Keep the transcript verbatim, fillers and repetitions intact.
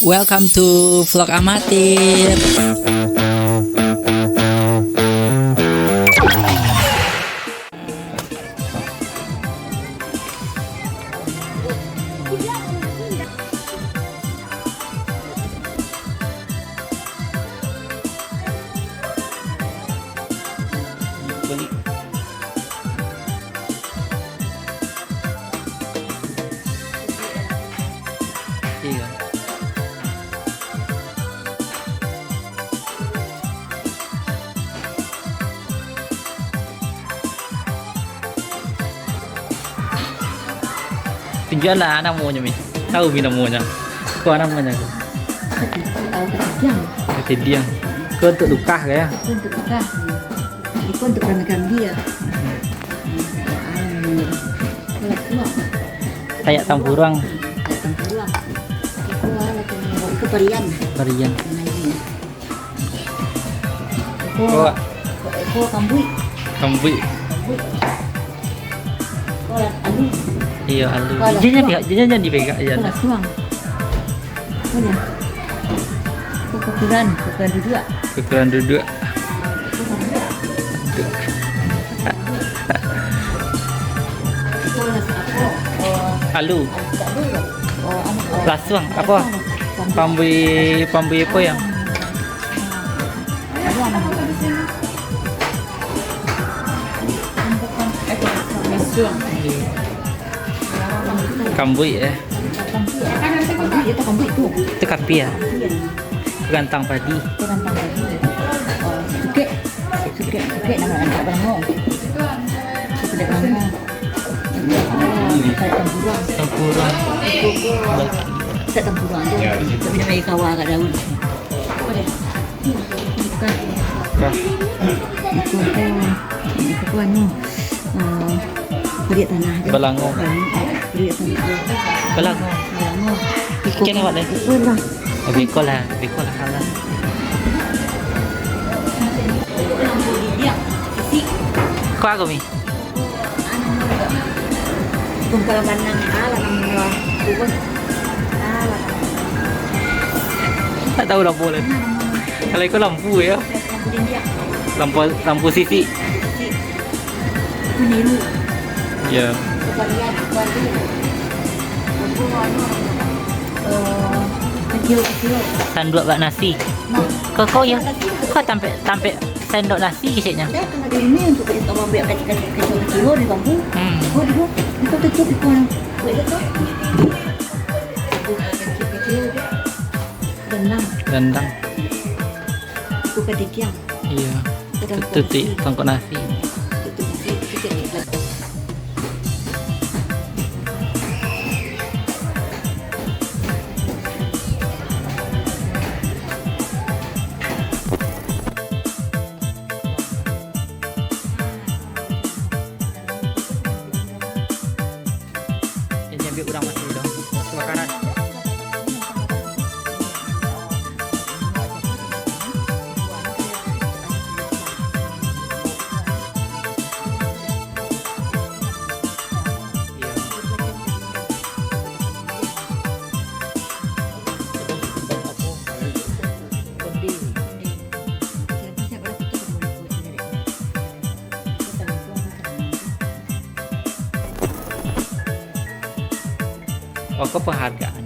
Welcome to Vlog Amatir. Iyo. Tunjuaklah namonyo, Mi. Tahu, Mi, namonyo? Ko namonyo ko? Katidiang. Katidiang. Ko untuak lukah ko, yo? Ko untuak lukah. Iko untuak kami-kami, yo. Kayak tampuruang. Kayak tampuruang. Iko alah, iko parian. Parian. Nah, ini. Iko, iko kambuik. Kambuik. Kambuik. Iko alu. Iyo, alu. Iko alu. Jangan, jangan, jangan dipegak, jangan. Iko lasuang. Iko dia. Iko kukuran, kukuran duduak. Kukuran duduak. Iko kambuik. Iko alu. Alu. Alu. Oh, anu, oh. Lasuang, apo? Kambuik. Pambui, pambui apo yang? Kambuik, eh. Itu kambuik tu. Itu kapia. Itu gantang padi. Itu gantang padi. Oh, cukek. Cukek, cukek nama anak balangau. Cukek balangau. Tampuruang. Tampuruang. Cukek tampuruang tu. Tapi nama kawa kat daun. Apa dia? Bukan. Kah? Itu, itu, itu anu, eh, pariak tanah. Balangau. Pariak tanah. Balangau. Balangau. Ikan awak deh. Ikan lah. Oh, beko lah, beko lah, halal. Ko a ko, Mi? Tungkal banang, alah, namonyo. Alah. Tak tahu lampu lah. Kalau iko lampu, yo. Lampu dindiak. Lampu, lampu sisi. Sisi. Itu niru. Ya. Bukan lihat, bukan lihat. Lampu anu, eh, kecil-kecil. Sanduak bak nasi. Nah. Kau, kau ya. Kau tampek, tampek sendok nasi keceknyo. Ya, kan ada ini untuk kita ambil kecil-kecil, kecil-kecil di bambu. Hmm. Oh, dulu. Itu tutup, itu yang buat itu. Kecil-kecil. Rendang. Rendang. Itu ketikiang. Iya. Itu tutup, tongkok nasi. Tutup nasi, tutup nasi. Yang diambil urang mati tu. Kebakaran. Oh, ko penghargaan.